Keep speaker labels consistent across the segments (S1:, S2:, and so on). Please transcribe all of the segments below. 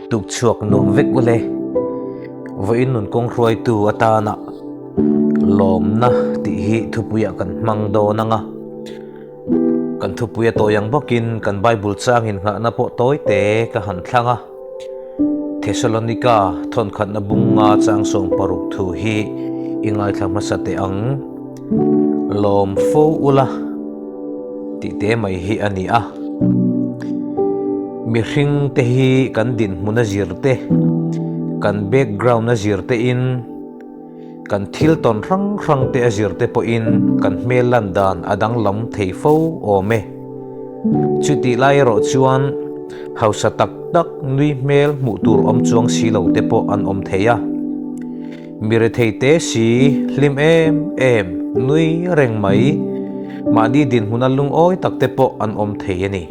S1: Tukchhuak nuam vek ule. Vawiin nun kawng hruaitu atana lawmna tih hi thupuiah kan hmang dawn ang a. Kan thupui a tawi ang bawkin kan Bible changin nghahna pawh tawi te ka han thlang a. Thesalonika thawnkhatna bunga chang 16 thu hi i ngaithla hmasa teh ang. Lawm fo ula tih te mai hi a ni a. Mihring te hi kan dinhmun a zir te, kan background a zir te in, kan thil tawn hrang hrang te a zir te pawhin kan hmel lan dan a danglam thei fo awm e. Chutih lai erawh chuan hausa tak tak nui hmel hmuh tur awm chuang si lo te pawh an awm thei a. Mi rethei te si hlim em em nui reng mai, mahni dinhmuna lungawi tak te pawh an awm thei a ni.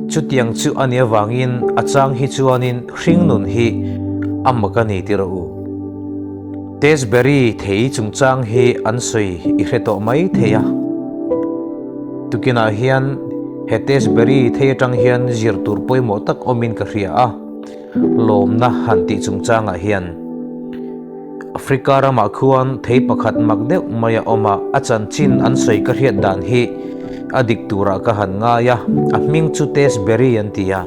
S1: Chutiang chu a nih avangin a chang hi chuanin hringnun hi a mak a ni ti rawh u. Tesberry thei chungchang hi an sawi i hre tawh mai thei a. Tukinah hian he Tesberry thei atang hian zir tur pawimawh tak awmin ka hria a. Lawmna han tih chungchangah hian Africa ramah khuan thei pakhat mak deuh mai a awm a, a chanchin an sawi ka hriat dan hi a dik turah ka han ngai a, a hming chu Tesberry an ti a.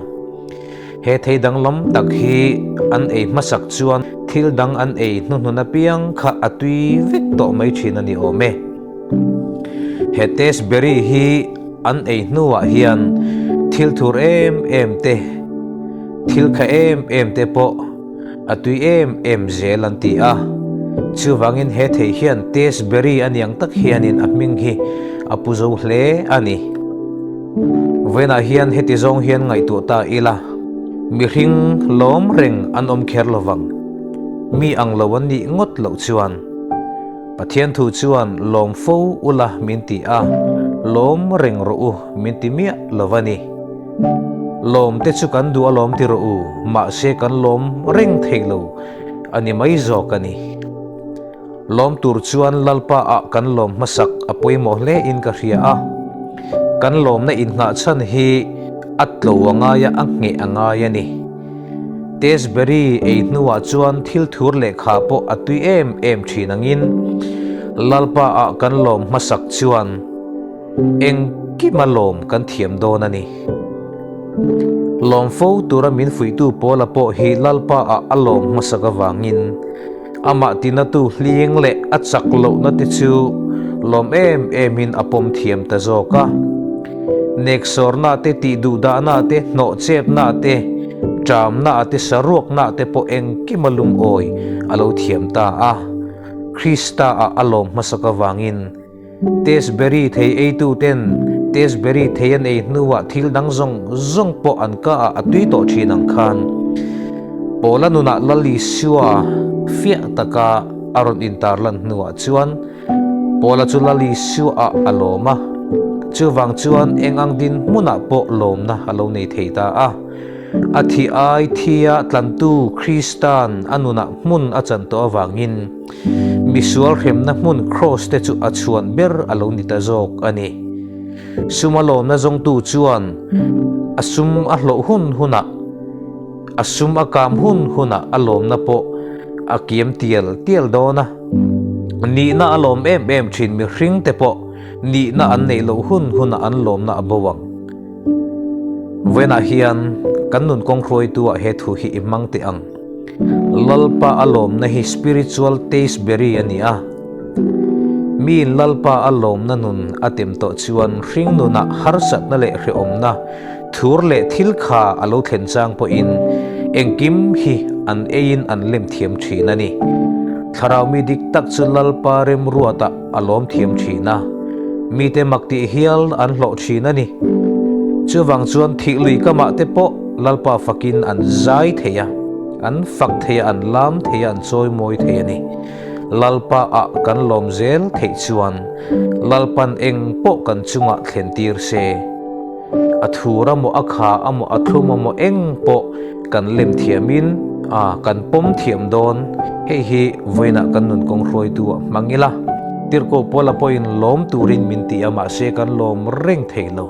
S1: He thei danglam tak hi an ei hmasak chuan thil dang an ei hnuhnun apiang kha a tui vek tawh mai thin a ni awm e. He Tesberry hi an ei hnuah hian thil thur em em te, thil kha em em te pawh a tui em em zel an ti a. Chuvangin he thei hian Tesberry a niang tak hianin a hming hi a pu zo hle a ni. Vawiinah hian heti zawng hian ngaihtuah ta ila, mihring lawm reng an awm kher lovang, mi ang lo an nih ngawt loh chuan. Pathian thu chuan lawm fo ula min ti a, lawm reng rawh u min ti miah lo va ni. Lawm te chu kan duh alawm ti rawh u, mahse kan lawm reng thei lo a ni mai zawk a ni. Lawm tur chuan Lalpa ah kan lawm hmasak a pawimawh hle in ka hria a, kan lawmna innghah chhan hi a tlo a ngai a, a ngheh a ngai a ni. Tesberry ei hnuah chuan thil thur lehkha pawh a tui em em thin angin Lalpa ah kan lawm hmasak chuan engkima lawm kan thiam dawn a ni. Lawm fo tura min fuihtu Paula pawh hi Lalpa ah a lawm hmasak avangin amah tinatu hling leh a chak lohna te chu lawm em emin a pawm thiam ta zawk a. Neksawrna te, tihduhdahna te, hnawhchepna te, ṭamna te, saruakna te pawh engkima lungawi a lo thiam ta a. Krista-ah a lawm hmasak avangin Tesberry thei eituten Tesberry thei an ei hnuah thil dang zawng zawng pawh an kaah a tui tawh thin ang khan Paula nunah Lal Isua fiah taka a rawn intarlan hnuah chuan Paula chu Lal Isua-ah a lawm a, chuvang chuan eng ang dinhmunah pawh lawmna a lo nei thei ta a. A thi ai thia tlantu Krista'n a nunah hmun a chan tawh avangin misual hremna hmun Kraws te chu a chhuan ber a lo ni ta zawk a ni. Sum a lawmna zawngtu chuan a sum a hlawh hun hunah, a sum a kam hun hunah a lawmna pawh a kiam tial tial dawn a. Nihna a lawm em em thin mihring te pawh nihna an neih loh hun hunah an lawmna a bo ang. Vawiinah hian kan nun kawng hruaitu ah he thu hi i hmang teh ang. Lalpa a lawmna hi spiritual taste berry a ni a. Miin Lalpa a lawmna nun a tem tawh chuan hring nunah harsatna leh hrehawmna thur leh thil kha a lo thlen chang pawhin engkim hi an eiin an lem thiam thin a ni. Thlarau mi dik tak chu Lalpa remruatah a lawm thiam thin a, mite mak tih hial an hlawh thin a ni. Chuvang chuan thih lui kamah te pawh Lalpa fakin an zai thei a, an fak thei a, an lam thei a, an chawimawi thei a ni. Lalpa ah kan lawm zel theih chuan Lalpan eng pawh kan chungah thlen tir se. A thur a maw, a kha a maw, a thlum a maw eng pawh kan lem thiamin a kan pawm thiam dawn. Hei hi vawiinah kan nun kawng hruaitu ah hmang ila. Tirhkoh Paula pawhin lawm turin min ti a mahse kan lawm reng thei lo.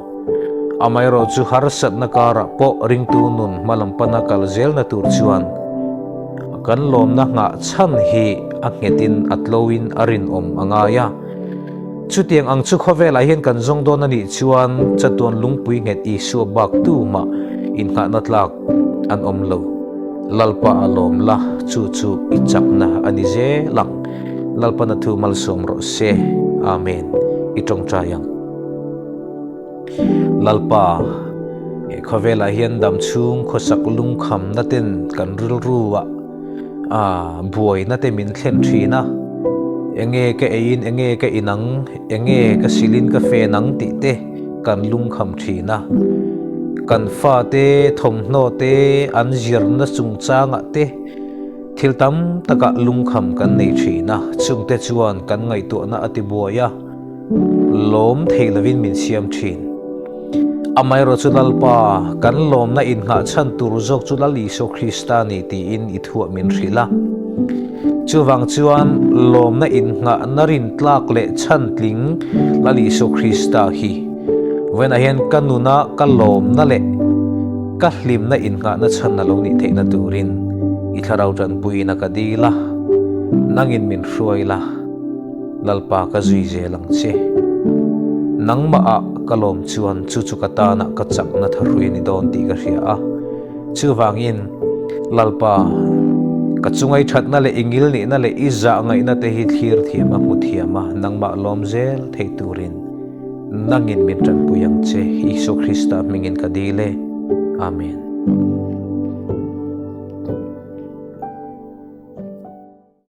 S1: Amaherawhchu harsatna karah pawh ringtu nun hmalam pana kal zelna tur chuan kan lawmna nghah chhan hi a nghetin a tloin a rinawm a ngai a. Chutiang ang chu khawvelah hian kan zawng dawn a nih chuan chatuan lungpui nghet Isua bak tumah innghahna tlak an awm lo. Lalpa a lawm la, chu chu i chakna a ni zel ang. Lalpana thu malsawm rawh se. Amen. I tawngtai ang. Lalpa, he khawvelah hian dam chhung khawsak lungkhamna ten kan rilru ah ah buaina te min thlen thin a, enge ka eiin enge ka in ang, enge ka silin ka fen ang tih te kan lungkham thin a. Kan fate thawmhnaw te an zirna chungchangah te thil tam takah lungkham kan nei thin a, chungte chuan kan ngaihtuahna a tibuai a. Lawm thei lovin min siam thin. Amaherawh chu Lalpa, kan lawmna innghah chhan tur zawk chu Lal Isua Krista a ni tiin i thuah min hrilh a. Chuvang chuan lawmna innghahna rintlak leh chhan tling Lal Isua Krista hi vawiinah hian ka nuna ka lawmna leh ka hlimna innghahna chhan a lo nih theihna turin i thlarau tanpuiin a ka dil a, nangin min hruai la. Lalpa ka zui zel ang che. Nangmah ah ka lawm chuan chu chu ka tana ka chakna thahrui a ni dawn tih ka hria a. Chuvangin, Lalpa, ka chungai thatna leh i ngil nihna leh i zah ngaihna te hi thlir thiam a hmu thiam a, nangmah lawm zel thei turin nangin min tanpui ang che. Isua Krista hmingin ka dil e. Amen.